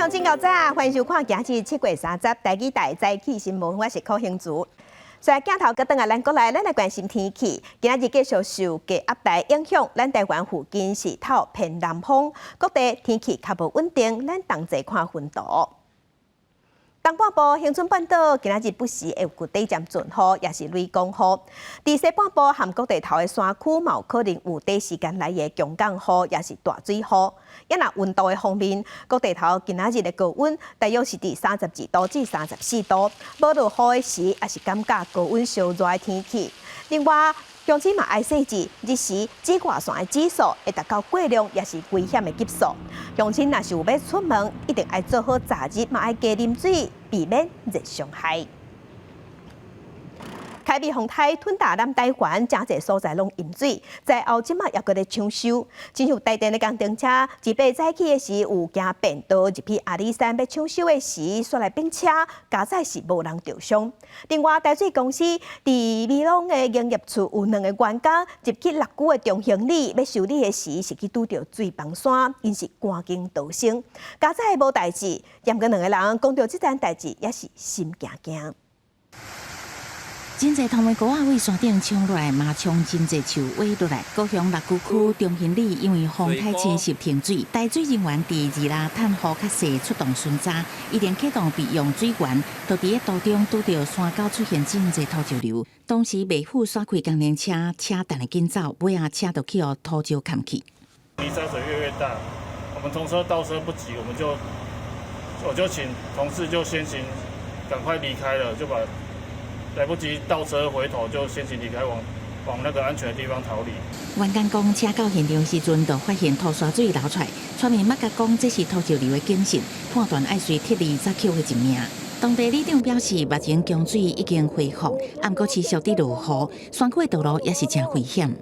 鄉親𠢕早，歡迎收看今日7月30台語台早起新聞，我是柯興竹。所以鏡頭閣轉來咱國內，咱來關心天氣。今仔日繼續受低壓帶影響，咱台灣附近是透偏南風，各地天氣較無穩定。咱同齊看雲圖。東半部恆春半島今仔日不時會有短暫陣雨，抑是雷公雨。佇西半部含谷地頭的山區，嘛有可能有短時間來的強降雨，抑是大水雨。抑若溫度的方面，谷地頭今仔日的高溫大約是佇32度至34度，無落雨的時，也是感覺高溫燒熱的天氣。另外，鄉親嘛愛細緻，日時紫外線的指數會達到過量，抑是危險的級數。鄉親若是有欲出門，一定愛做好遮日，嘛愛加啉水，避免熱傷害。開米風颱吞打南台灣，誠濟所在攏淹水，災後這馬猶閣咧搶修。親像台電的工程車，二八早起的時有行便道入去阿里山欲搶修的時，煞來反車，佳哉是無人著傷。另外，台水公司佇美濃的營業處有兩個員工入去六龜的中興里欲修理的時，是去拄著水崩山，𪜶是趕緊逃生，佳哉無代誌。毋過兩個人講著這件代誌，也是心驚驚。真濟頭毛膏仔對山頂衝落來，嘛衝真濟樹歪落來。高雄六龜區中興里因為風颱侵襲停水，台水人員佇二拉趁雨較細出動巡查，一定啟動備用水源，就佇咧途中拄著山溝出現真濟土石流。當時袂赴煞開工程車，車等會緊走，尾仔車就去予土石崁去。泥沙水越越大，我們同車倒車不及，我就請同事就先行趕快離開了，就把。來不及倒車回頭，就先行離開，往那個安全的地方逃離。員工講，車到現場時陣，就發現土沙水流出來，村民嘛佮講這是土石流的警訊，判斷愛隨撤離才抾回一命。當地里長表示，目前供水已經恢復，毋過持續佇落雨，山區的道路也是誠危險。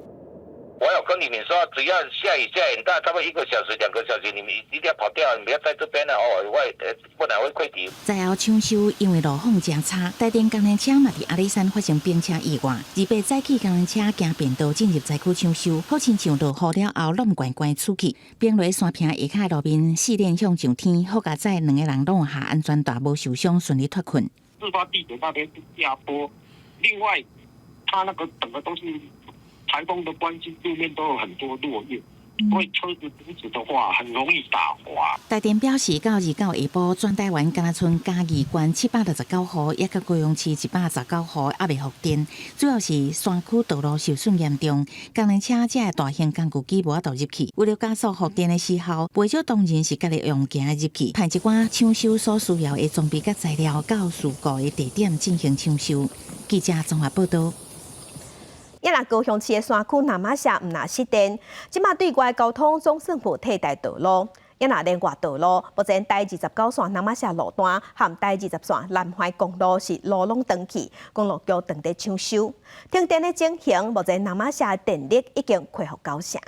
我有跟你們說，只要下雨下很大，差不多一個小時、2個小時，你們一定要跑掉，你不要在這邊了哦，會不然會潰堤。災後搶修，因為路況誠差，台電工程車嘛佇阿里山發生反車意外，二八早起工程車行便道進入災區搶修，好親像落雨了後攏懸懸出去，崩落山坪下跤路面四連向上天，好佳哉兩個人攏下安全帶無受傷，順利脫困。事發地點那邊是下坡，另外，它那個整個都是颱風的關係，路面都有很多落葉，所以車子行駛的話很容易打滑。台電表示，到29下晡，全台灣敢若賰嘉義縣769戶，抑佮高雄市119戶猶未復電，主要是山區道路受損嚴重，工程車這的大型工具機無法度入去。為了加速復電的時候，袂少當人是家己用行入去，派一寡搶修所需要的裝備佮材料到事故的地點進行搶修。記者綜合報道。抑若高雄市的山區那瑪夏毋若失電，這馬對外交通總算無替代道路。抑若連外道路，目前台29線那瑪夏路段和台20線南環公路是路攏斷去，公路局正佇搶修。停電的情形，目前那瑪夏電力已經恢復九成。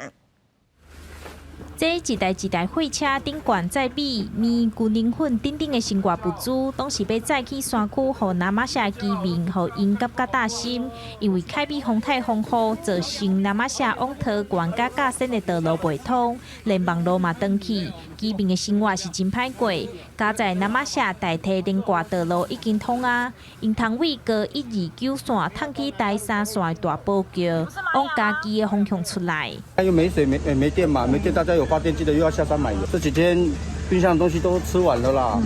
這一台一台貨車頂懸載米、麵、牛奶粉等等的生活物資，攏是欲載去山區，予那瑪夏居民，予𪜶感覺擔心，因為凱美風颱風雨造成那瑪夏往桃園佮甲仙的道路袂通，連網路嘛斷去，居民的生活是真歹過。佳哉那瑪夏大提連掛道路已經通啊，𪜶通對高129線通去台3線的大堡橋，往嘉義的方向出來。又沒水沒電嘛，沒電大家有發電機的又要下山買油。這幾天冰箱的東西都吃完了啦，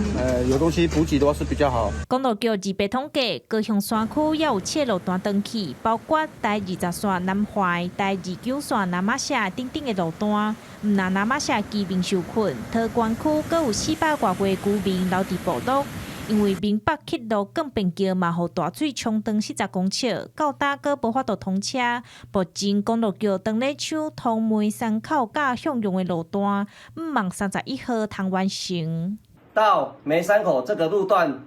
有東西補給的話是比較好。公路局二八統計，高雄山區猶有七路段斷去，包括台20線南環、台29線那瑪夏等等的路段。毋若那瑪夏居民受困，桃園區閣有400外戶居民留佇部落，因為閩北鐵路鋼便橋嘛，予大水沖長40公尺，到今閣無法度通車。目前公路局正咧搶通梅山口佮向陽的路段，向望31號通完成。到梅山口這個路段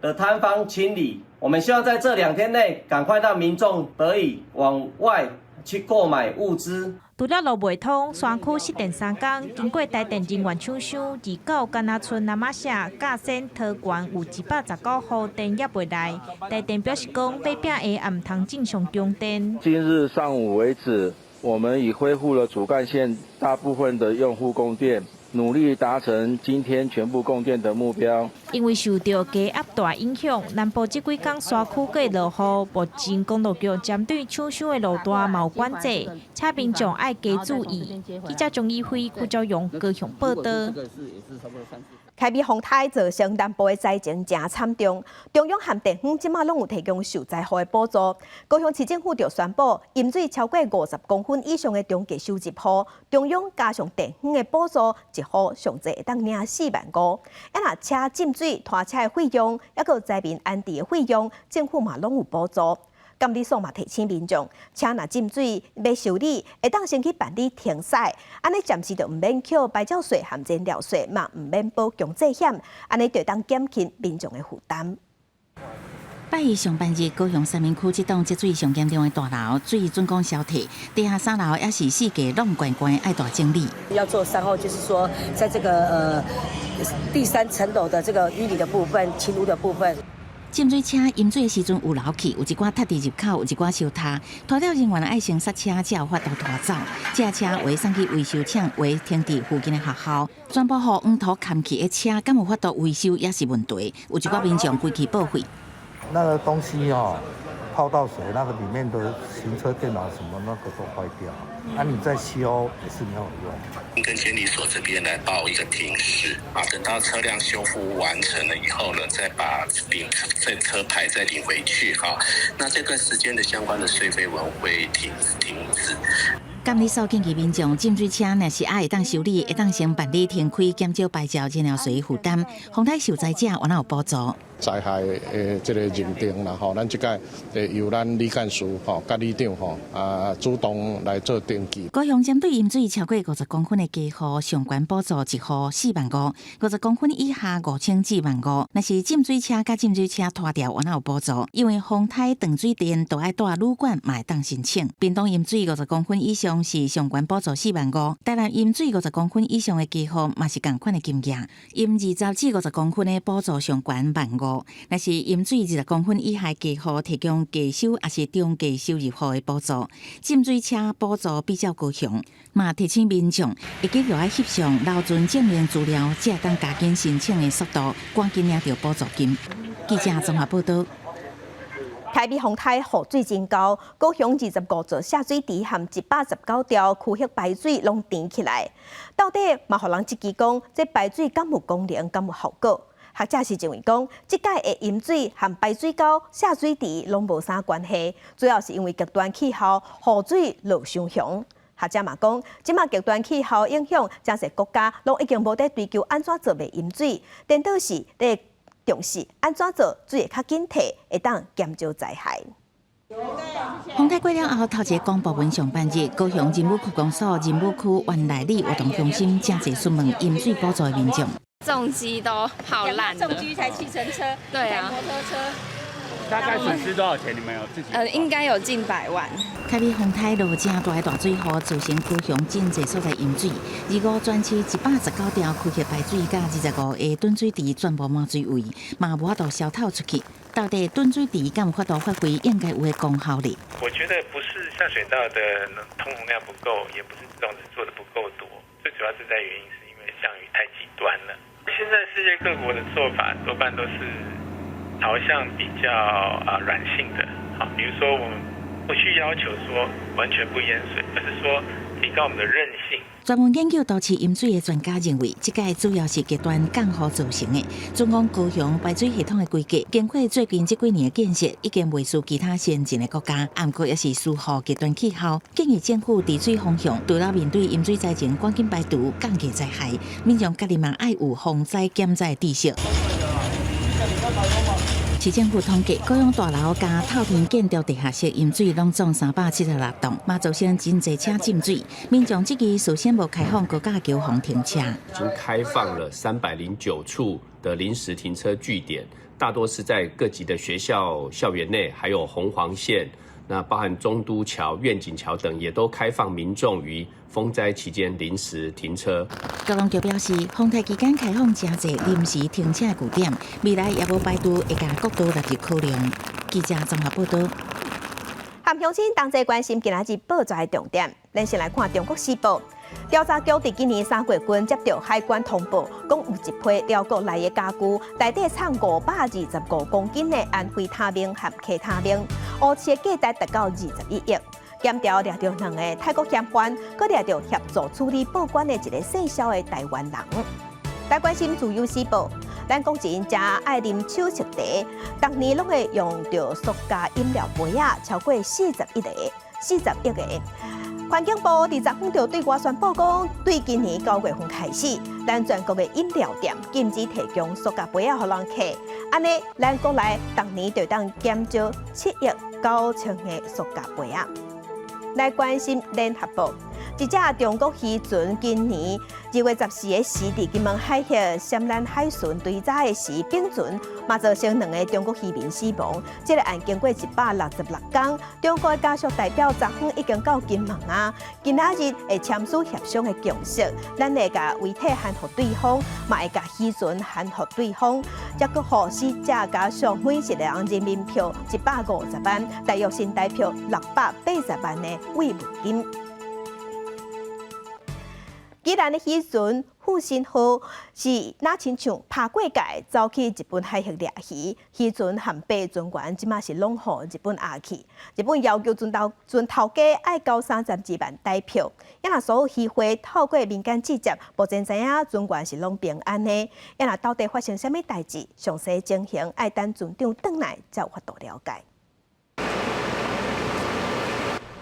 的坍方清理，我們希望在這2天內趕快讓民眾得以往外去購買物資。除了路袂通，山區失電3工，經過台電人員搶修，29敢若賰那瑪夏、甲仙、桃園有119戶電猶袂來。台電表示講，欲拼下也毋通正常供電。今日上午為止，我們已恢復了主幹線大部分的用戶供電。努力達成今天全部供電的目標。因為受著低壓大影響，南部這幾工山區閣落雨，目前公路局針對搶修的路段嘛有管制，請民眾愛加注意。記者鍾以輝、邱昭勇高雄報導。開米風颱造成南部的災情誠慘重，中央和地方這馬攏有提供受災戶的補助。高雄市政府就宣布，淹水超過50公分以上的中低收入戶，中央加上地方的補助，一戶上濟會當領4萬5。啊，若車浸水拖車的費用，抑閣災民安置的費用，政府嘛攏有補助。監理所嘛提醒民眾，車若浸水欲修理，會當先去辦理停駛，按呢暫時就毋免扣牌照稅和燃料稅，嘛毋免保強制險，按呢就會當減輕民眾的負擔。拜一上班日，高雄三民區這棟積水上嚴重的大樓，水準講消退，地下三樓也是四界攏懸懸，愛大整理。要做善後，就是說，在這個第三層樓的這個淤泥的部分、清污的部分。浸水車淹水的時陣有流去，有一寡塞佇入口，有一寡相塌。拖吊人員愛先剎車，才有法度拖走。這車會送去維修廠，會停佇附近的學校。全部予黃土崁去的車，敢有法度維修也是問題。有一寡民眾規氣報廢。那個東西哦，泡到水，那個裡面的行車電腦什麼那個都壞掉，啊，你再修也是沒有用。跟監理所這邊來報一個停駛啊，等到車輛修復完成了以後呢，再把領這車牌再領回去哈。那這段時間的相關的稅費我們會停止。監理所建議民眾浸水車若是愛會當修理，會當先辦理停開，減少牌照燃料稅負擔。風颱受災者有哪有補助？災害的這個認定啦吼，咱這屆由咱李幹事吼、佮里長吼啊主動來做登記。高雄針對淹水超過50公分的家戶，上懸補助一戶4萬5；50公分以下5000至1萬5。若是浸水車佮浸水車拖吊，有哪有補助？因為風颱斷水電都愛蹛旅館，嘛會當申請。屏東淹水五十公分以上是上懸補助4萬5，台南淹水五十公分以上的家戶嘛是仝款的金額。淹20至50公分的補助上懸1萬5，若是淹水20公分以下家戶提供低收抑是中低收入戶的補助。浸水車補助比較高雄，嘛提醒民眾會記著愛翕相留存證明資料，才會當加緊申請的速度，趕緊領著補助金。記者綜合報導。台北風颱雨水真厚，高雄25座下水池和119條區域排水攏甜起來。到底嘛，予人質疑講，這排水敢有功能，敢有效果？學者是認為講，這擺的淹水和排水溝、下水池攏無啥關係，主要是因為極端氣候，雨水落傷強。學者嘛講，這馬極端氣候影響，誠濟國家攏已經無佇追求按怎做袂淹水，顛倒是佇重視按怎做水會較緊退，會當減少災害。風颱過了後，頭一個公部門上班日，高雄仁武區公所仁武區原來里活動中心誠濟詢問淹水補助的民眾。重機都泡爛了，重機才計程車，對啊，摩托車。大概損失多少錢？你們有自己？應該有近百萬。開米風颱落誠大的大水雨，造成高雄真濟所在淹水。二五全市119條區域排水佮25個囤水池全部滿水位，嘛無法度消透出去。到底囤水池敢有法度發揮應該有的功效咧？我覺得不是下水道的通洪量不夠，也不是這種子做的不夠多，最主要是在原因是因為降雨太極端了。現在世界各國的做法多半都是朝向比較啊軟性的，好，比如說我們不去要求說完全不淹水，而是說提高我們的韌性。專門研究都市淹水的專家認為，這擺主要是極端降雨造成的。總講高雄排水系統的規格，經過最近這幾年的建設，已經袂輸其他先進的國家。毋過也是輸予極端氣候，建議政府治水方向，除了面對淹水災情，趕緊排除降低災害，民眾家己嘛愛有防災減災的知識。市政府統計，高雄大樓佮透天建築地下室淹水攏總376棟，嘛造成真濟車浸水。民眾這個事先無開放高架橋予停車，已經開放了309處的臨時停車據點，大多是在各級的學校校園內，還有紅黃線，那包含中都橋、願景橋等，也都開放民眾於風災期間臨時停車。交通局表示，風颱期間開放誠濟臨時停車據點，未來也無排除會共國道納入考量。記者綜合報導。和鄉親同齊關心今仔日報紙的重點，咱先來看《中國時報》。調查局佇今年3月份接著海關通報，講有一批寮國來的家具，內底藏525公斤的安非他命和 K 他命，烏市的價值達到21億。檢調掠著兩个泰國嫌犯，閣掠著協助處理報關的一个細小的台灣人。來關心自由時報，咱國人誠愛啉手搵茶，逐年攏會用著塑膠飲料杯仔，超過41個，40億個。環境部20分就對外宣布講，對今年9月份開始，咱全國的飲料店禁止提供塑膠杯仔予人客，按呢，咱國內逐年就當減少7億9千個塑膠杯仔。來關心聯合報，一隻中國漁船今年2月14的時，佇金門海峽暹蘭海巡追查的時，警船嘛造成兩个中國漁民死亡。這个案經過166天，中國的家屬代表昨昏已經到金門啊，今仔日會簽署協商的共識，咱會共遺體還予對方，嘛會共漁船還予對方，才閣予死者家屬每一个人人民幣150萬，大約新台幣680萬的慰問金。宜蘭的漁船復興號是若親像拋過界走去日本海域掠魚，漁船和八船員這馬是攏予日本押去。日本要求船頭船頭家愛交32萬台幣。啊若所有漁貨透過民間接接，目前知影船員是攏平安的。啊若到底發生啥物代誌，詳細情形愛等船長轉來才有法度了解。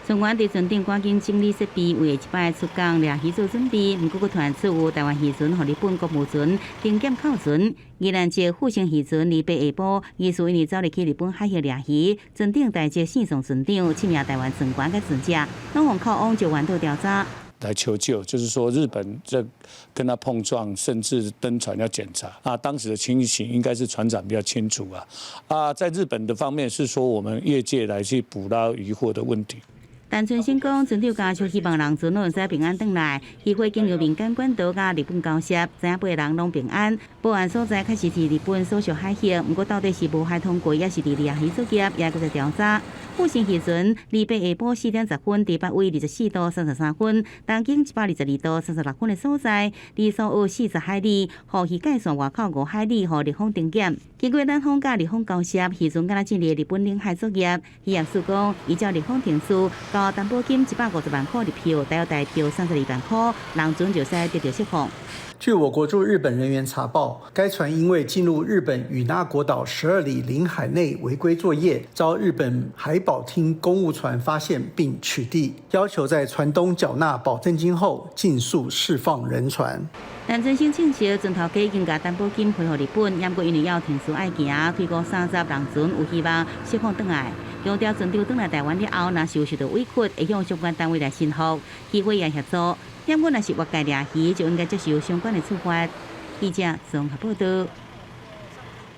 船員佇船頂趕緊整理設備，為下一擺出港掠魚做準備。毋過，閣突然出有台灣漁船予日本國務船定檢扣船。宜蘭籍復興漁船28下晡，疑似因為走入去日本海域掠魚，船頂代接線上船長，七名台灣船員佮船者，攏予扣往石垣島調查。來求救，就是說日本這跟他碰撞，甚至登船要檢查。啊，當時的情形應該是船長比較清楚啊。啊，在日本的方面是說我們越界來去捕撈漁獲的問題。陳春生講，船長家屬希望人船攏會使平安轉來，漁貨經由民間管道佮日本交涉，知影八个人攏平安。報案所在確實是日本所屬海域，毋過到底是無害通過，抑是佇掠魚作業，也閣在調查。復興漁船28下晡4點10分，佇北緯24度33分，東經122度36分的所在，離蘇澳40海里，予漁界線外口5海里，予日方定檢。經過咱方佮日方交涉，漁船敢若進入日本領海作業。漁業署講，依照日方定數，交擔保金150萬箍日票，大約台幣32萬箍，人船就使得著釋放。據我國駐日本人員查報，該船因為進入日本與那國島12里領海內違規作業，遭日本海保廳公務船發現並取締，要求在船東繳納保證金後，盡速釋放人船。陳春生證實，船頭家已經共擔保金賠予日本，毋過因為猶有程序愛行，推估30人船有希望釋放轉來。強調船長轉來台灣了後，若是有受到委屈，會向相關單位來申復，漁會也協助。毋過若是越界掠魚，就應該接受相關的處罰。記者綜合報道。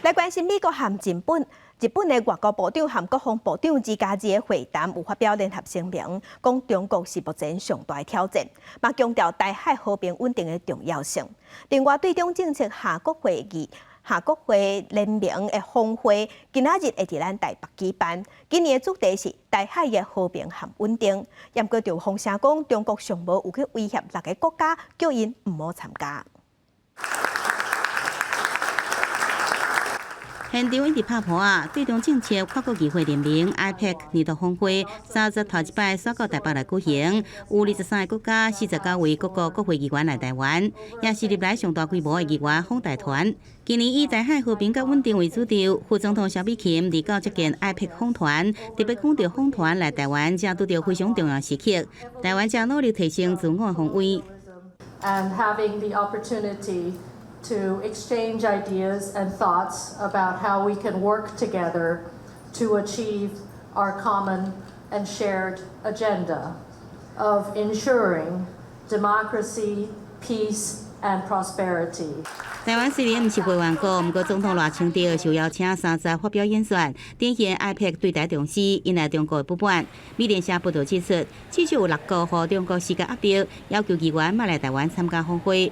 來關心美國和日本，日本的外交部長和國防部長2加2的會談有發表聯合聲明，講中國是目前上大的挑戰，嘛強調台海和平穩定的重要性。另外，對中政策下國會議。下國會聯盟的峰會今仔日會佇咱台北舉辦。今年的主題是台海的和平和穩定。毋過就風聲講，中國上無有去威脅六个國家，叫𪜶毋好參加。現場一直拍噗仔，對中政策跨國議會聯盟 IPAC 年度峰會30頭一擺煞到台北來舉行，有23个國家、49位各國國會議員來台灣，也是歷來上大規模的議員訪台團。今年以台海和平佮穩定為主軸，副總統蕭美琴29接見 IPAC 訪團，特別講著訪團來台灣，正拄著非常重要時刻，台灣正努力提升自我防衛。 And having the opportunity to exchange ideas and thoughts about how we can work together to achieve our common and shared agenda of ensuring democracy, peace and prosperity. 台灣雖然毋是會員國，毋過總統賴清德受邀請30發表演說，展現 IPAC 對台重視，引來中國的不滿。美聯社報導指出，至少有六國予中國施加壓力，要求議員莫來台灣參加峰會。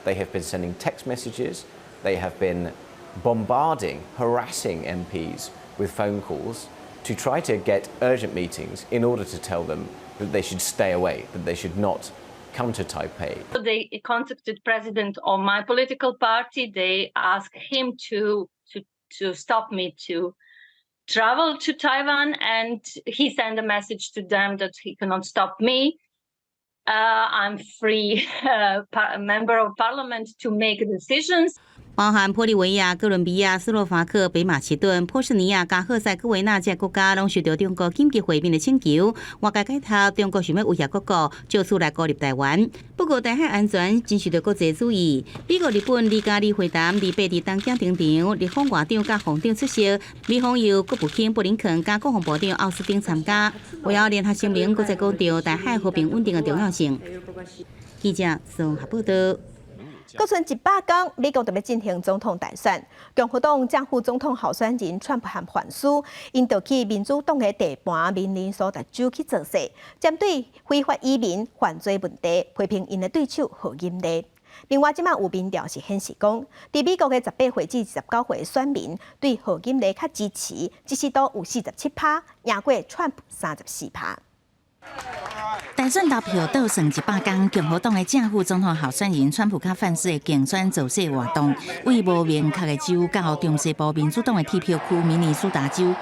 They have been sending text messages. They have been bombarding, harassing MPs with phone calls to try to get urgent meetings in order to tell them that they should stay away, that they should not Come to Taipei. They contacted president of my political party. They asked him to stop me to travel to Taiwan, and he sent a message to them that he cannot stop me. I'm free member of parliament to make decisions. 包含玻利維亞、哥倫比亞、斯洛伐克、北馬其頓、波斯尼亞、佮赫塞哥維納這國家，攏受著中國緊急會面的請求。外界解讀中國想欲威脅各國，藉此來孤立台灣。不過，台海安全真受著國際注意。美國、日本、李家李會談，28佇東京登場，日方外長佮防長出席，美方由國務卿布林肯佮國防部長奧斯汀參加。會後聯合聲明，閣再講著台海和平穩定的重要性。記者綜合報道。閣賰100天，美國就欲進行總統大選。共和黨正副總統候選人川普和范斯，𪜶就去民主黨的地盤明尼蘇達州去造勢，針對非法移民犯罪問題，批評𪜶的對手賀錦麗。另外，這馬有民調是顯示講，佇美國的18歲至29歲選民對賀錦麗較支持，支持度有47趴，贏過川普34趴。大選投票倒算100天，共和黨的正副總統候選人川普佮范斯的競選造勢活動，對無明確的州到中西部民主黨的鐵票區明尼蘇達州。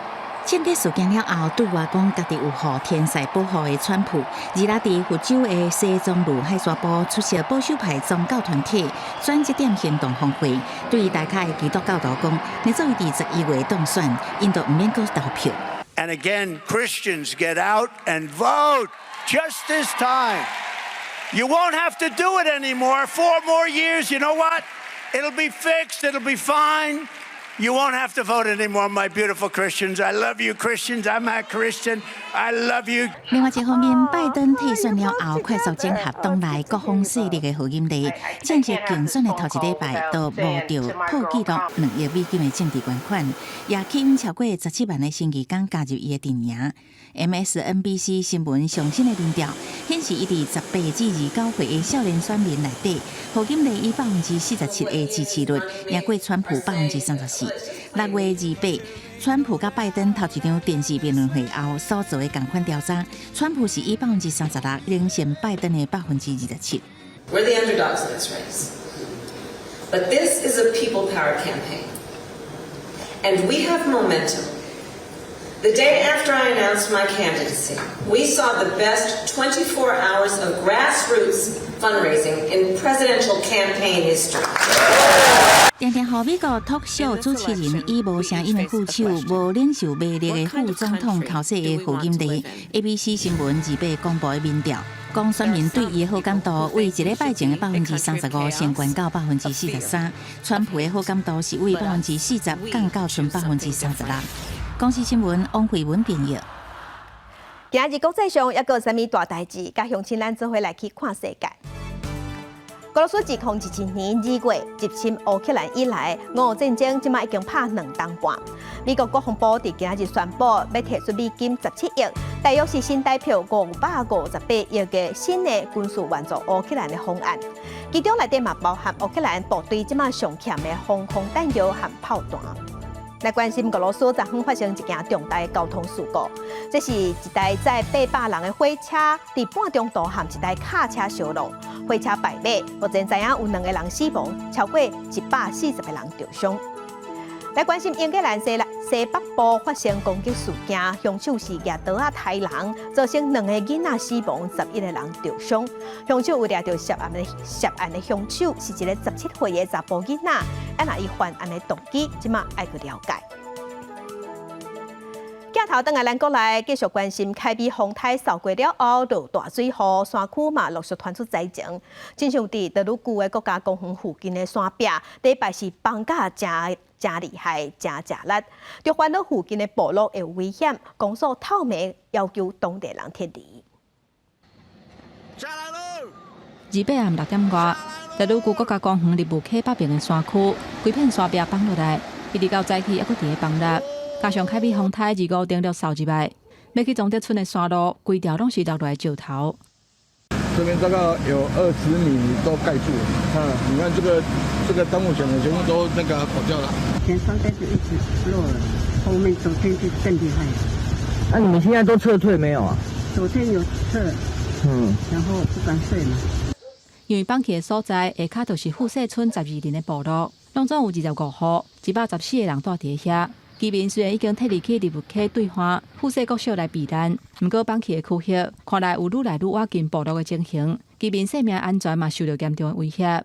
銃擊事件了後，對外講家己有予天使保護的川普，二日佇佛州的西棕櫚海沙埔出席保守派宗教團體轉折點行動峰會，對大家的基督教徒講，若做伊佇11月當選，𪜶就毋免閣投票。 And again, Christians, get out and vote just this time. You won't have to do it anymore. 4 more years, you know what? It'll be fixed. It'll be fine. You won't have to vote anymore, my beautiful Christians. I love you, Christians. I'm a Christian. I love you. 另外一方面，拜登退選了後，快速整合黨內各方勢力的賀錦麗，正式競選的頭一禮拜都募著破紀錄2億美金的政治捐款，也吸引超過17萬的新義工加入伊的陣營。MSNBC 新聞上新的民調顯示，伊佇18至29歲的少年選民內底，賀錦麗以47%的支持率，贏過川普34%。6月28，川普佮拜登頭一場電視辯論會後所做的仝款調查，川普是以36%領先拜登的27%。 We're the underdogs in this race. But this is a people power campaign. And we have momentum. The day after I announced my candidacy, we saw the best 24 hours of grassroots fundraising in presidential campaign history. 定定予美國 talk show 主持人以無聲音的副手、無領袖魅力的副總統候選的賀錦麗，ABC 新聞28公布的民調，講選民對伊的好感度為一禮拜前的35%升懸到43%，川普的好感度是為40%降到賰36%。公視新聞王慧文編譯。今日國際上猶閣有啥物大代誌？佮鄉親咱做伙來去看世界。俄羅斯自2021年2月入侵烏克蘭以來，俄烏戰爭這馬已經拍2冬半。美國國防部佇今日宣布，欲提出美金17億，大約是新台幣558億的新的軍事援助烏克蘭的方案。其中內底嘛包含烏克蘭部隊這馬上欠的防空彈藥和炮彈。來關心俄羅斯昨昏發生一件重大的交通事故，這是一台載800人的火車佇半中途和一台卡車相挏，火車敗尾，目前知影有兩个人死亡，超過140個人受傷。來關心英格蘭西西北部發生攻擊事件，兇手是舉刀仔刣人，造成兩个囡仔死亡，11個人受傷。兇手有掠著涉案的兇手是一个17歲的查埔囡仔，啊若伊犯案的動機，這馬愛去了解。鏡頭轉來咱國內，繼續關心凱美風颱掃過了後，落大水雨，山區嘛陸續傳出災情。親像佇德魯固的國家公園附近的山壁，禮拜四崩甲誠誠厲害，誠食力，就煩惱附近的部落會有危險，公所透明要求當地人撤離。28暗6點外，德魯固國家公園入霧溪北邊的山區，規片山壁崩落來，一直到早起猶閣佇咧崩落。加上凱美風颱25登陸掃入來，欲去崇德村的山路，規條攏是落來的石頭。這邊大概有20米都蓋住了，嗯，你看這個樟木牆全部都那個跑掉了。前三天就一直落了，後面昨天就更厲害。那你們現在都撤退沒有啊？昨天有撤，然後不敢睡嘛。因為崩去的所在下跤就是富勢村12人的部落，攏總有25戶，114個人蹛佇遐。居民雖然已經撤離去立霧溪對岸富勢國小來避難，毋過崩去的區域看來有愈來愈倚近部落的情形，居民生命安全嘛受著嚴重的威脅。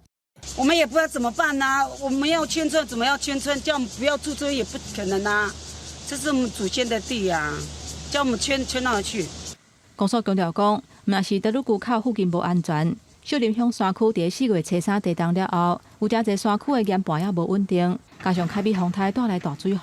我們也不知道怎麼辦啊！我們要遷村，怎麼要遷村？叫我們不要住這也不可能啊！這是我們祖先的地啊，叫我們遷遷哪去？公所強調講，毋但是德魯固口附近無安全，秀林鄉山區佇4月初3地動了後，有誠濟山區的岩盤也無穩定，加上海美風颱帶來大水雨，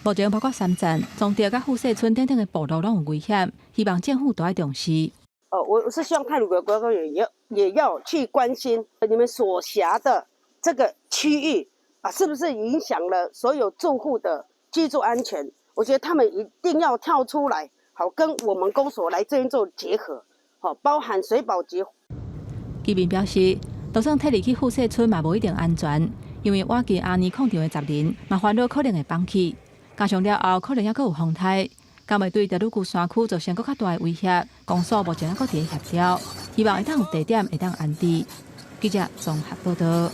目前包括三棧、崇德佮富勢村等等的部落攏有危險，希望政府都愛重視。哦，我是希望太魯閣國家公園也要去關心你們所轄的這個區域啊，是不是影響了所有住戶的居住安全？我覺得他們一定要跳出來，好跟我們公所來這邊做結合，好，包含水保局。居民表示，就算撤離去富勢村嘛，無一定安全，因為倚近阿尼礦場的雜林嘛，煩惱可能會崩去，加上了後可能猶閣有風颱。敢會對德魯固山區造成閣較大的威脅？公所目前猶閣佇咧協調，希望會當有地點會當安置。記者綜合報道。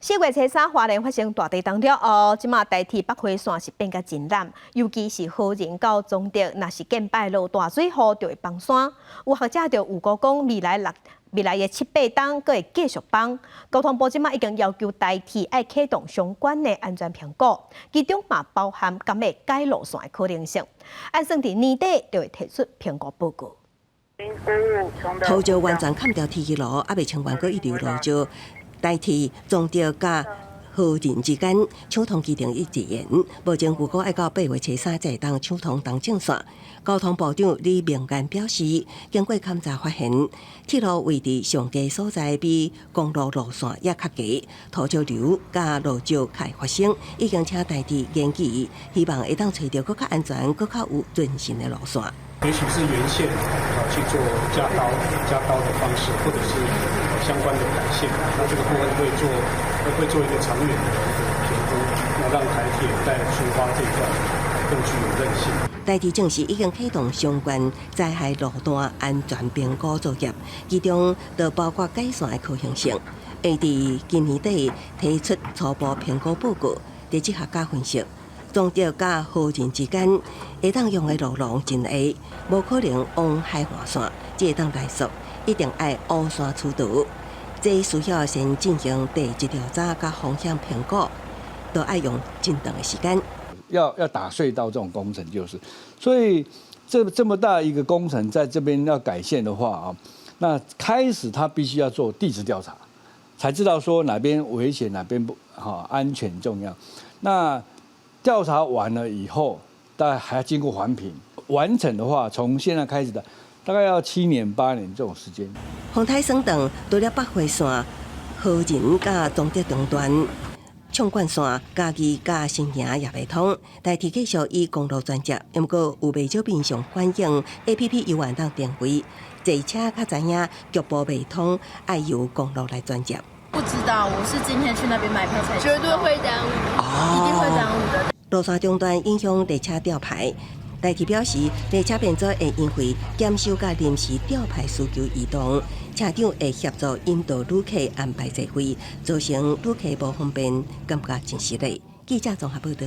4月初3，花蓮發生大地動了後，這馬台鐵北回線是變甲真濫，尤其是桃仁到彰德，若是見擺落大水雨就會崩山。有學者就預估講，未來的七八冬，閣會繼續崩。交通部這馬已經要求台鐵愛啟動相關的安全評估，其中嘛包含敢會改路線的可能性。按算佇年底就會提出評估報告。土石完全砍掉鐵路，猶未清完，閣一直落石。台鐵彰德佮桃仁之間搶通其中一延，目前預估愛到8月初3才會當搶通東正線。交通部長李明安表示，經過勘查發現，鐵路位置上低所在比公路路線也較低，土石流佮落石較會發生，已經請台鐵研究，希望會當揣著閣較安全、閣較有韌性的路線。也許是沿線啊去做加高的方式，或者是相關的改線，那這個部分會做一個長遠的一個評估，那讓台鐵在蘇花這一段更具有韌性。台鐵證實已經啟動相關災害路段安全評估作業，其中就包括改線的可行性，會佇今年底提出初步評估報告。地質學家分析，彰德佮桃仁之間會當用的路廊真狹，無可能往海岸線，只會當來溯，一定愛烏山取道。這需要先進行地質調查佮風險評估，都愛用真長的時間。要打隧道這種工程就是，所以這麼大一個工程在這邊要改線的話啊，那開始他必須要做地質調查，才知道說哪邊危險，哪邊不哈安全重要。那調查完了以後，大概還要經過環評，完成的話，從現在開始的，大概要7年8年這種時間。風颱霜凍，除了北回線、桃仁佮彰德中段、縱貫線、嘉義佮新營也袂通，台鐵繼續以公路轉接，毋過有袂少民眾反映 APP 猶原當定位，坐車較知影局部袂通，愛由公路來轉接。不知道，我是今天去那邊買票才。絕對會耽誤，一定會耽誤的。路線中斷影響列車調排，台鐵表示，列車編組會因為檢修佮臨時調排需求移動，車長會協助引導旅客安排座位，造成旅客無方便，感覺真失禮。記者綜合報道。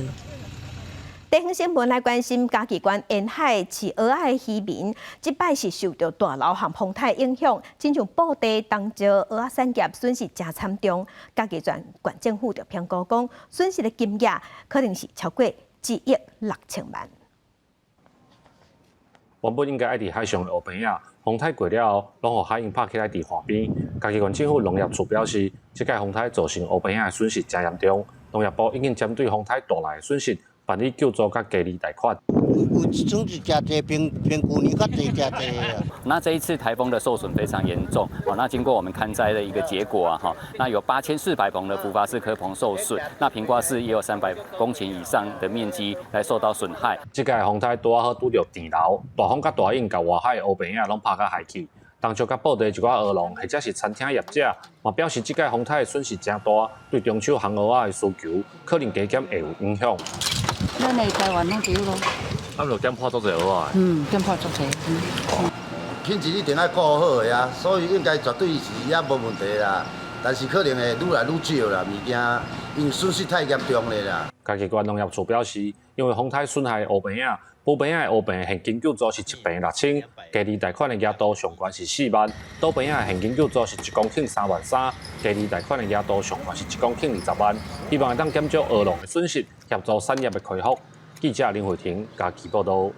地方新聞來關心嘉義縣沿海飼蚵仔的漁民，這擺是受著大流和風颱影響，親像布袋、東石蚵仔產業損失誠慘重。嘉義縣縣政府就評估講，損失的金額可能是超過1億6千萬。原本應該愛佇海上的烏棚仔，風颱過了後，攏予海湧拍起來佇岸邊。嘉義縣政府農業處表示，這擺風颱造成烏棚仔的損失誠嚴重，農業部已經針對風颱帶來的損失辦理救助佮低利貸款。有總是誠濟，平平舊年較濟誠濟啊。那這一次颱風的受損非常嚴重，哦，那經過我們勘災的一個結果啊，哈，那有8400棚的浮筏式蚵棚受損，那平掛式也有300公頃以上的面積來受到損害。這擺風颱拄仔好拄著甜流，大風佮大湧共外海烏棚仔攏拍甲海去。東石佮布袋一寡蚵農或者是餐廳業者，嘛表示這擺風颱損失誠大，對中秋烘蚵仔的需求可能加減會有影響。咱的台灣攏對咯。啊，就點破足濟蚵仔。嗯，點破足濟。品質一定愛顧好的啊，所以應該絕對是也無問題啦。但是可能會愈來愈少啦，物件因為損失太嚴重了啦。嘉義縣農業處表示，因為風颱損害烏棚仔，埔棚仔的烏棚現金救助是一坪6000，低利貸款的額度上懸是4萬；倒棚仔的現金救助是1公頃3萬3，低利貸款的額度上懸是1公頃20萬。希望會當減少蚵農的損失，協助產業的恢復。記者林慧婷嘉義報導。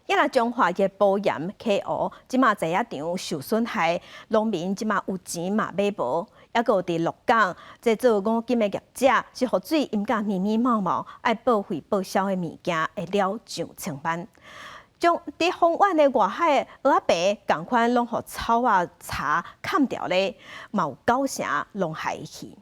抑若彰化的埔鹽溪湖，這馬栽仔場受損害，農民這馬有錢嘛買無，抑閣有佇鹿港，這做五金的業者是予水淹甲密密麻麻，愛報廢報銷的物件會了上千萬。將佇豐原的外海蚵仔棚，仝款攏予草仔柴崁著咧，嘛有九成攏害去。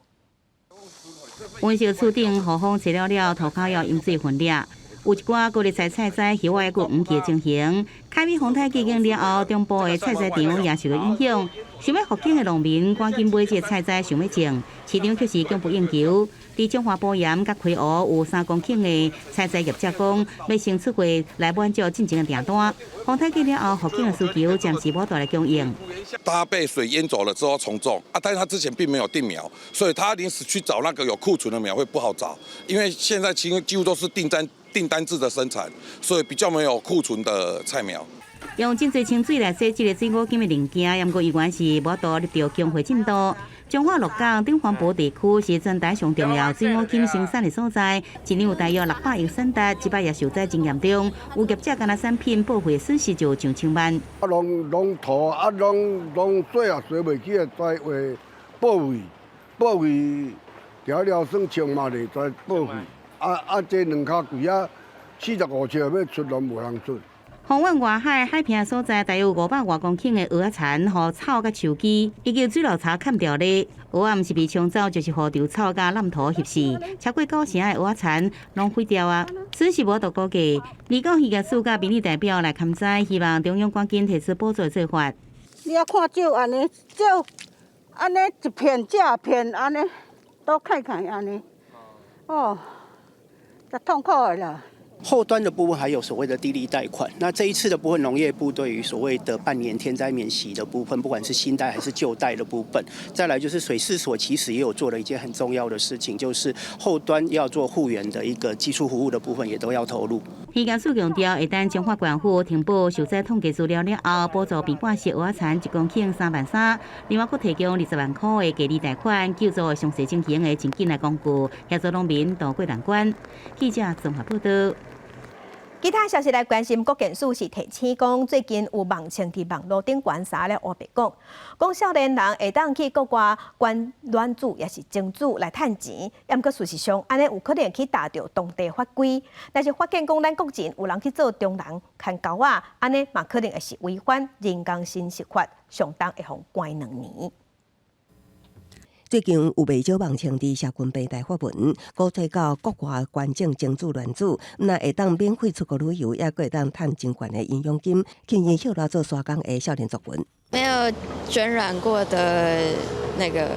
溫室厝頂雨風吹了了，塗跤要淹水分裂。有一寡高麗菜採摘，葉仔猶閣黃去的情形。凱美風颱過境了後，中部的採摘場也受到影響。想欲復耕的農民趕緊買這個採摘，想欲種，市場卻是供不應求。佇彰化埔鹽佮溪湖有3公頃的採摘業者講，欲先出貨來滿足進前的訂單。風颱過了後，復耕的需求暫時無大的供應。他被水淹走了之後重種啊，但是他之前並沒有訂苗，所以他臨時去找那個有庫存的苗會不好找，因為現在幾乎幾乎都是訂單訂單制的生產，所以比較沒有庫存的菜苗。用真濟清水來洗這個水五金的零件，毋過猶原是無法度入著供貨進度。彰化鹿港頂環埔地區是全台上重要水五金生產的所在，一年有大約600億產值，這擺也受災真嚴重，有業者干焦產品報廢損失就上千萬。啊，攏攏塗啊，攏攏洗也洗袂起，再話報廢報廢，調了算千萬的再報廢。啊啊！這兩跤櫃仔45尺欲出攏無人出。豐原外海海坪所在，大約500外公頃的蚵仔田，予草佮樹枝以及水流柴崁著咧。蚵仔毋是被沖走，就是予稻草佮爛土翕死。超過九成的蚵仔田攏毀掉啊！損失無法度估計。離港漁業署佮民意代表來勘災，希望中央趕緊提出補助做法。你啊看少按呢，少按呢一片這片按呢，都看看按呢，哦。痛苦的啦。後端的部分還有所謂的低利貸款，那這一次的部分，農業部對於所謂的半年天災免息的部分，不管是新貸還是舊貸的部分，再來就是水試所其實也有做了一件很重要的事情，就是後端要做護員的一個技術服務的部分，也都要投入。漁業署強調，會等彰化縣府呈報受災統計資料了後，補助平半式蚵仔田1公頃3萬3，另外閣提供20萬塊的低利貸款，救助傷勢情形的真緊的工具，協助農民渡過難關。記者綜合報道。其他消息來關心，國健署是提醒講，最近有網稱佇網路頂懸啥咧烏白講，講少年人會當去國外捐卵子，抑是精子來趁錢，毋過事實上，按呢有可能去踏著當地法規。但是發現講，咱國人有人去做中人牽狗仔，按呢嘛可能會是違反人工生殖法，上重會予關2年。最近有袂少網稱佇社群平台發文，鼓吹到國外捐贈精子卵子，毋但會當免費出國旅遊，抑閣會當趁真懸的營養金，吸引歇來做沙工的少年族群。沒有捐卵過的那個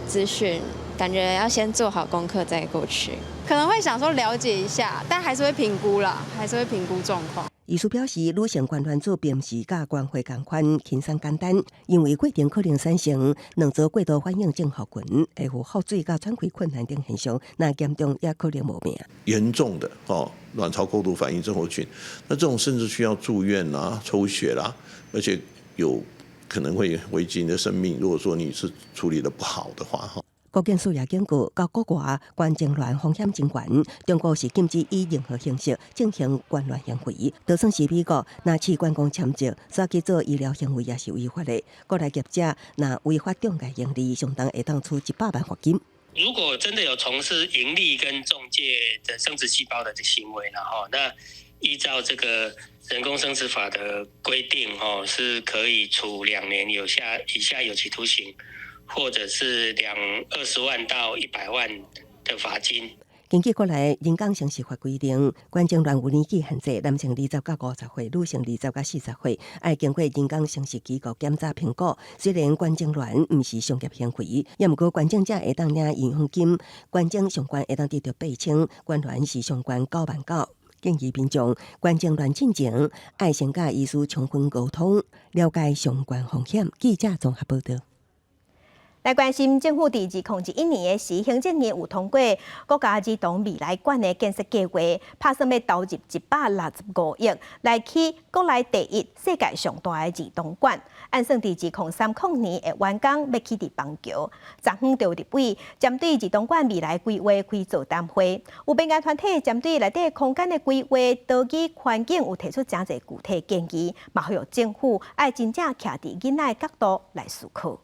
資訊，感覺要先做好功課再過去。可能會想說了解一下，但還是會評估啦，還是會評估狀況。醫師表示，女性捐卵子並毋是佮捐血仝款輕鬆簡單，因為過程可能產生卵巢過度反應症候群，會有腹水佮喘氣困難等現象，若嚴重也可能無命。嚴重的哦，卵巢過度反應症候群，那這種甚至需要住院啦、抽血啦，而且有可能會危及你的生命。如果說你是處理得不好的話，哈。國健署也警告，到國外捐精卵風險真懸，中國是禁止以任何形式進行捐卵行為。就算是美國，若試管公簽證，煞去做醫療行為也是違法的。國內業者若違法中介營利，上重會當處100萬罰金。如果真的有從事營利跟中介的生殖細胞的行為，然後那依照這個人工生殖法的規定，吼，是可以處2年以下有期徒刑，或者是20萬到100萬的罰金。根據國內人工生殖法規定，捐精卵有年紀限制，男性20到50歲，女性20到40歲，愛經過人工生殖機構檢查評估。雖然捐精卵毋是商業行為，也毋過捐贈者會當領營養金，捐精上懸會當得到8000，捐卵是上懸9萬9。建議民眾捐精卵進前，愛先佮醫師充分溝通，了解相關風險。記者綜合報道。來關心政府佇2021年的時，行政院有通過國家兒童未來館的建設計劃，拍算欲投入165億來起國內第一、世界上大的兒童館。按算佇2030年會完工，欲起佇板橋。昨昏就有立委針對兒童館未來規劃開座談會，有民間團體針對內底空間的規劃、導語環境有提出誠濟具體建議，嘛呼籲政府愛真正徛佇囡仔的角度來思考。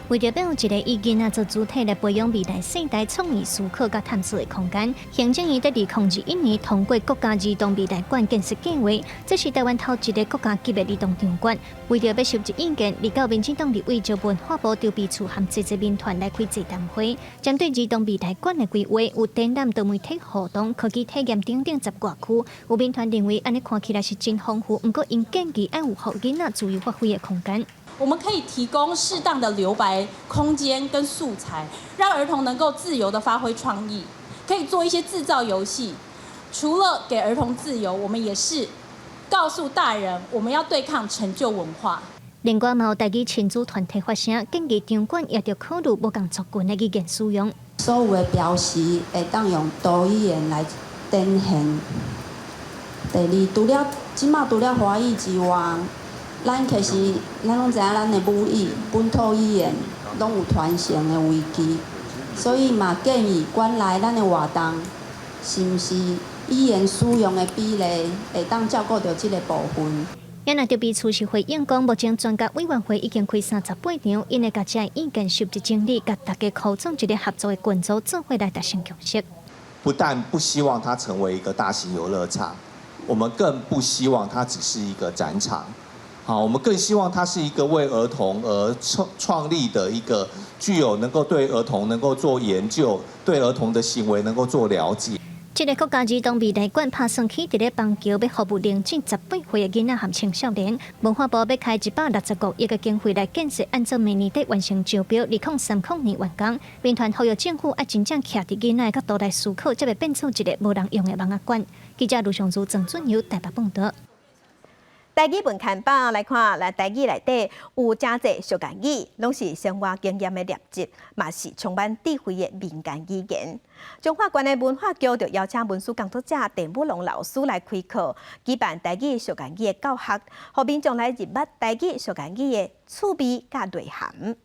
為著欲有一個以囡仔做主體來培養未來世代創意思考佮探索的空間，行政院佇2021年通過國家兒童未來館建設計劃，這是台灣頭一個國家級的兒童場館。為著欲收集意見，二九民進黨立委就文化部籌備處和濟濟民團來開座談會，針對兒童未來館的規劃，有展覽、多媒體活動、科技體驗等等十外區。有民團認為，按呢看起來是真豐富，毋過𪜶建議愛有予囡仔自由發揮的空間。我們可以提供適當的留白空間跟素材，讓兒童能夠自由的發揮創意，可以做一些製造遊戲。除了給兒童自由，我們也是告訴大人，我們要對抗陳舊文化。另外，嘛有台語親子團體發聲，建議場館也著考慮無仝族群的語言使用。所有的標識會當用多語言來展現。第二，除了這馬除了華語之外，咱其實咱攏知影，咱的母語、本土語言攏有傳承的危機，所以嘛建議館內咱的活動，是毋是語言使用的比例會當照顧著這个部分。也若籌備處是回應講，目前專家委員會已經開38場，𪜶會共這意見收集整理，佮大家組成一个合作的群組，做伙來達成共識。不但不希望它成為一個大型遊樂場，我們更不希望它只是一個展場。好，我們更希望它是一個為兒童而創立的一個具有能夠對兒童能夠做研究，對兒童的行為能夠做了解。這个國家兒童未來館拍算起佇咧板橋，欲服務零至18歲的囡仔和青少年。文化部欲開165億的經費來建設，按照明年底完成招標，2030年完工。民團呼籲政府愛真正徛佇囡仔的角度來思考，才袂變做一个無人用的盲仔館。記者盧尚如、鄭俊友台北報導。台語文刊榜來看，來台語內底有誠濟俗諺語，攏是生活經驗的累積，嘛是充滿智慧的民間語言。彰化縣的文化局就邀請文史工作者鄭武龍老師來開課，舉辦台語俗諺語的教學，予民眾來認捌台語俗諺語的趣味佮內涵。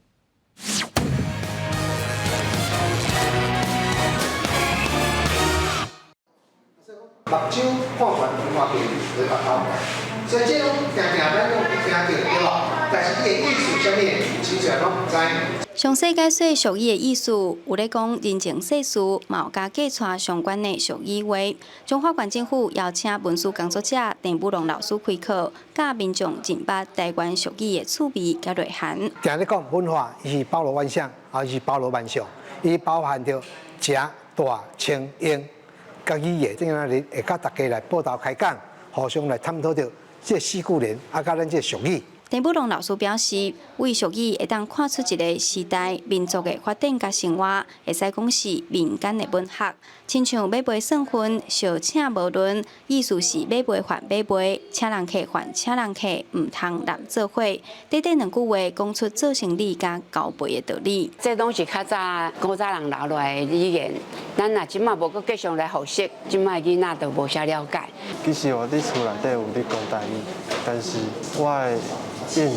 目睭看懸看平，就白頭。所以這攏定定咱攏聽著對無？但是伊的意思啥物，真濟攏毋知。詳細解說俗語的意思，有咧講人情世事，嘛有共假帶相關的俗語話。彰化縣政府邀請文史工作者鄭武龍老師開課，教民眾認捌台灣俗語的趣味佮內涵。定咧講文化，伊是包羅萬象，啊，伊是包羅萬象，伊包含著食、大、穿、用。佮語言，這樣咧會佮大家來報道開講，互相來探討著這四句聯，啊，佮咱這俗語。鄭武龍老師表示，為俗語會當看出一个時代民族的發展佮生活，會使講是民間的文學。親像買賣算分，相請無論，意思是買賣還買賣，請人客還請人客，毋通濫做伙。短短兩句話，講出做生理佮交配的道理。這攏是較早古早人留落來的語言，咱若這馬無閣繼續來學習，這馬囡仔就無啥了解。其實我佇厝內底有咧講台語，但是我的英語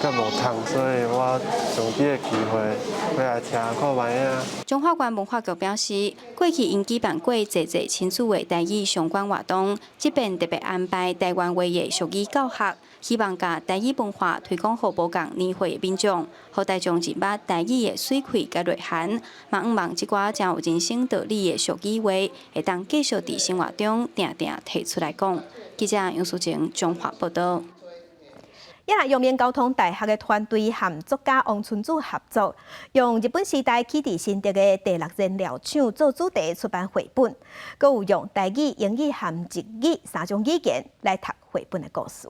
較無通，所以我上這个機會欲來聽看覓仔。彰化縣文化局表示，過去𪜶舉辦過濟濟親子的台語相關活動，這遍特別安排台灣話的俗語教學，希望共台語文化推廣予無仝年歲的民眾，予大眾認捌台語的媠氣佮內涵，嘛向望這寡誠有人生道理的俗語話，會當繼續佇生活中定定提出來講。記者楊淑靜彰化報導。也來陽明交通大學的團隊和作家王春子合作，用日本時代起佇新竹的第六燃料廠做主題出版繪本，閣有用台語、英語和日語三種語言來讀繪本的故事。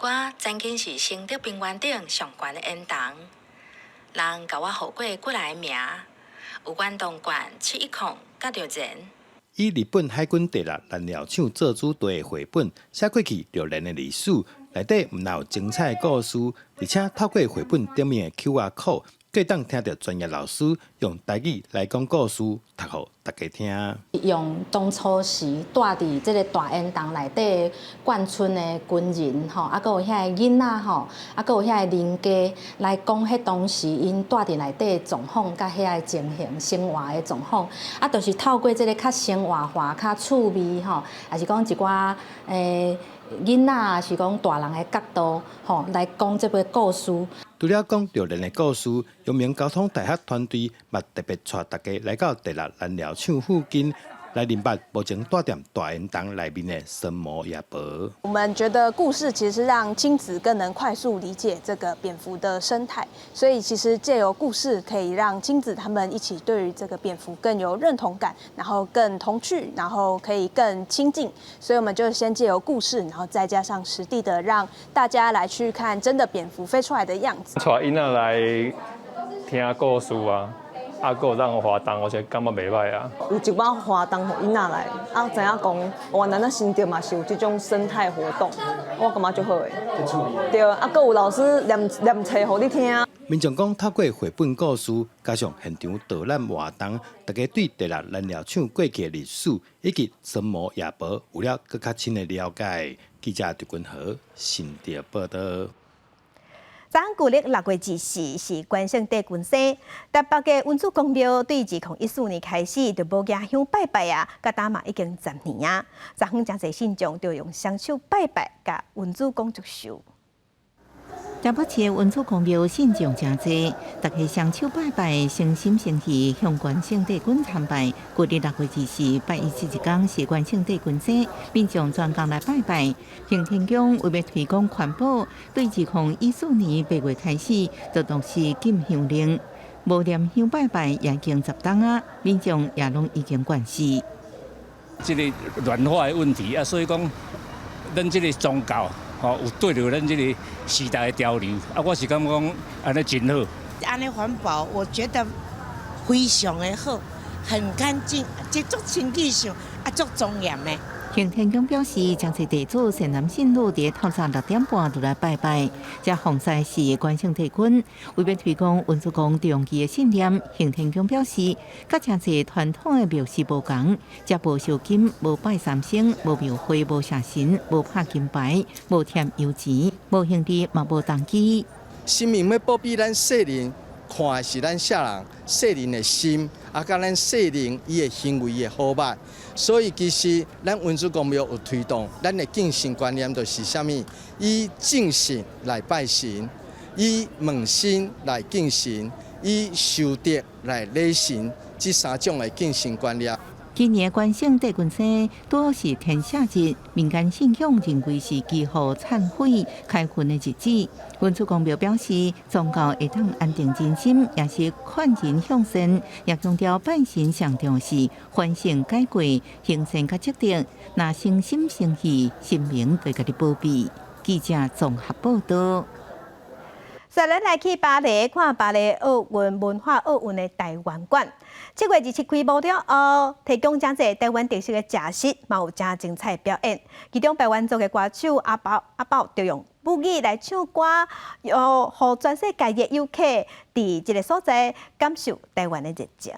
我曾經是新竹平原頂上懸的煙囱，人共我號過幾个名，有遠東縣710佮著燃。以日本海軍第六燃料廠做主題的繪本，寫過去六年的歷史，內底毋但有精彩的故事，而且透過繪本頂面的 QR code，閣當聽著專業老師用台語來講故事，讀予大家聽。用當初時住佇這个大煙囱內底眷村的軍人吼，啊，閣有遐个囡仔吼，啊，閣有遐个人家來講，彼當時𪜶住佇內底的狀況，佮遐个情形、生活的狀況，啊，就是透過這个較生活化、較趣味吼，抑是講一寡囡仔，抑是講大人的角度吼來講這个故事。除了講六年的故事，陽明交通大學團隊嘛特別帶大家來到第六燃料廠附近，來認捌目前蹛佇大煙囱內面的酸模夜婆。我們覺得故事其實讓親子更能快速理解這個蝙蝠的生態，所以其實借由故事可以讓親子他們一起對於這個蝙蝠更有認同感，然後更童趣，然後可以更親近。所以我們就先借由故事，然後再加上實地的讓大家來去看真的蝙蝠飛出來的樣子。帶囡仔來聽故事啊。啊，閣有咱活動，我覺得感覺袂䆀啊。有一寡活動予囡仔來，啊，知影講，原來咱新竹嘛是有這種生態活動，我感覺足好的。對，啊，閣有老師念念冊予你聽。民眾講，透過繪本故事，加上現場導覽活動，大家對第六燃料廠過去的歷史以及酸模夜婆有了閣較深的了解。記者陳君豪新竹報導。昨昏舊曆6月24是關聖帝君生，台北的恩主公廟對2014年開始就無舉香拜拜啊，到今嘛已經10年啊。昨昏誠濟信眾就用雙手拜拜，共恩主公祝壽。台北市恩主公廟信眾誠濟，大家雙手拜拜，誠心誠意向關聖帝君參拜。舊曆6月24拜一這一工是關聖帝君生，民眾專工來拜拜。行天宮為欲推廣環保，對2014年8月開始就落實禁香令，無念香拜拜也已經10冬啊，民眾也攏已經慣勢。這个暖化的問題啊，所以講，咱這个宗教。吼，有對著咱這个時代的潮流，啊，我是感覺講按呢真好。按呢環保，我覺得非常的好，很乾淨，這足清潔上，啊，足莊嚴的。行天宮表示，誠濟地主善男信女佇透早6點半就來拜拜，這奉祀是關聖帝君，為欲推廣恩主公長期的信念。行天宮表示，佮誠濟傳統的廟寺無仝，遮無收金、無拜三牲、無廟會、無謝神、無拍金牌、無添油錢、無行李，嘛無動機。神明欲保庇咱世人，看的是咱世人世人的心，啊，佮咱世人伊的行為的好歹。所以其實咱恩主公廟有推動，咱的敬神觀念就是啥物？以正信來拜神，以問心來敬神，以修德來禮神，這三種的敬神觀念。今年關聖帝君生拄是天赦日，民間信仰認為是祈福懺悔開恩的日子。恩主公廟表示，宗教會當安定人心，也是勸人向善，也強調拜神上重視反省改過、行善佮積德。若誠心誠意，神明會共你保庇。記者綜合報導。再咱來去巴黎看巴黎奧運文化奧運的台灣館。7月27開幕了後，提供誠濟台灣特色的食食，嘛有誠精彩表演。其中排灣族的歌手阿寶阿寶就用母語來唱歌，予全世界的遊客佇這个所在感受台灣的熱情。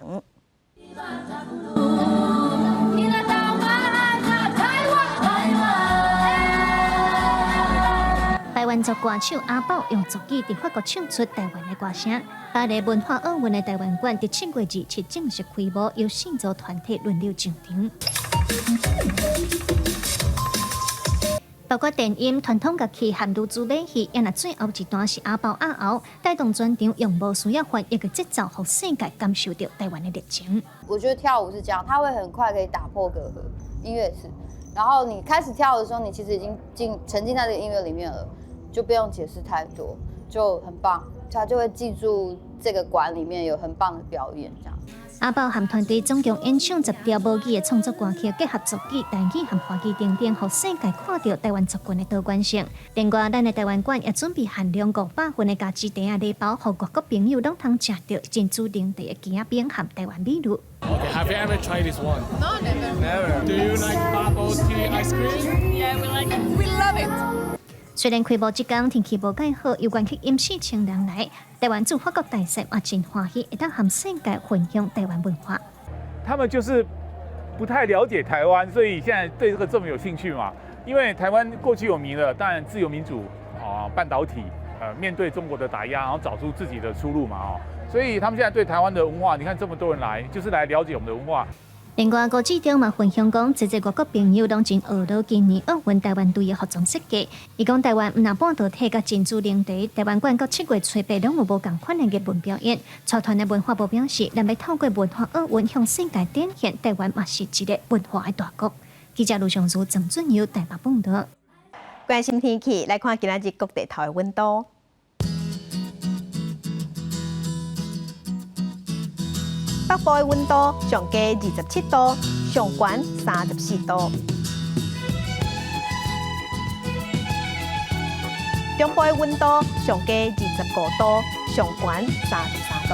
排灣族歌手阿寶用族語佇法國唱出台灣的歌聲。巴黎文化奧運的台灣館佇7月27正式開幕，由四組團體輪流上場。包括電音、傳統樂器和女子馬戲，也若最後一段是阿寶阿後帶動全場，用無需要翻譯的節奏，予世界感受著台灣的熱情。我覺得跳舞是這樣，它會很快可以打破隔閡，音樂是。然後你開始跳的時候，你其實已經進沉浸在這個音樂裡面了，就不用解釋太多，就很棒，他就會記住這個館裡面有很棒的表演，這樣。阿豹和團隊總共演唱10條母語的創作歌曲，結合族語、台語和華語等等，予世界看著台灣族群的多元性。另外，咱的台灣館也準備限量500份的加持茶仔禮包，予外國朋友攏通食著珍珠奶茶的枝仔冰和台灣美露。 Okay, have you ever tried this one? No, never. Never. Do you like bubble tea ice cream? Yeah, we like it. We love it. 雖然開幕這工天氣無蓋好，猶原吸引4000人來。台灣駐法國大使也真歡喜，會當和世界分享台灣文化。他們就是不太了解台灣，所以現在對這個這麼有興趣嘛。因為台灣過去有名的，當然自由民主啊，半導體，面對中國的打壓，然後找出自己的出路嘛，哦，所以他們現在對台灣的文化，你看這麼多人來，就是來了解我們的文化。另外，郭志中嘛分享講，濟濟外國朋友攏真學到今年奧運台灣隊的服裝設計。伊講台灣毋但半導體佮珍珠奶茶，台灣館閣7月初8攏有無仝款的藝文表演。帶團的文化部表示，咱欲透過文化奧運向世界展現台灣嘛是一个文化的大國。記者盧尚如、鄭俊友台北報導。關心天氣，來看今仔日各地頭的溫度。北部的溫度上低27度，上懸34度。中部的溫度上低25度，上懸33度。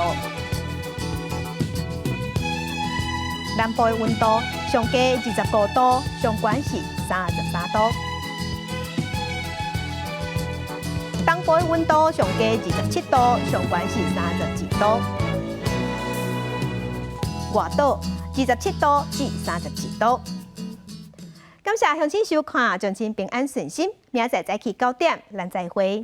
南部的溫度上低25度，上懸是33度。東部的溫度上低27度，上懸是32度。外島27度至32度。感謝鄉親收看，祝親平安順心。明仔載早起9點，咱再會。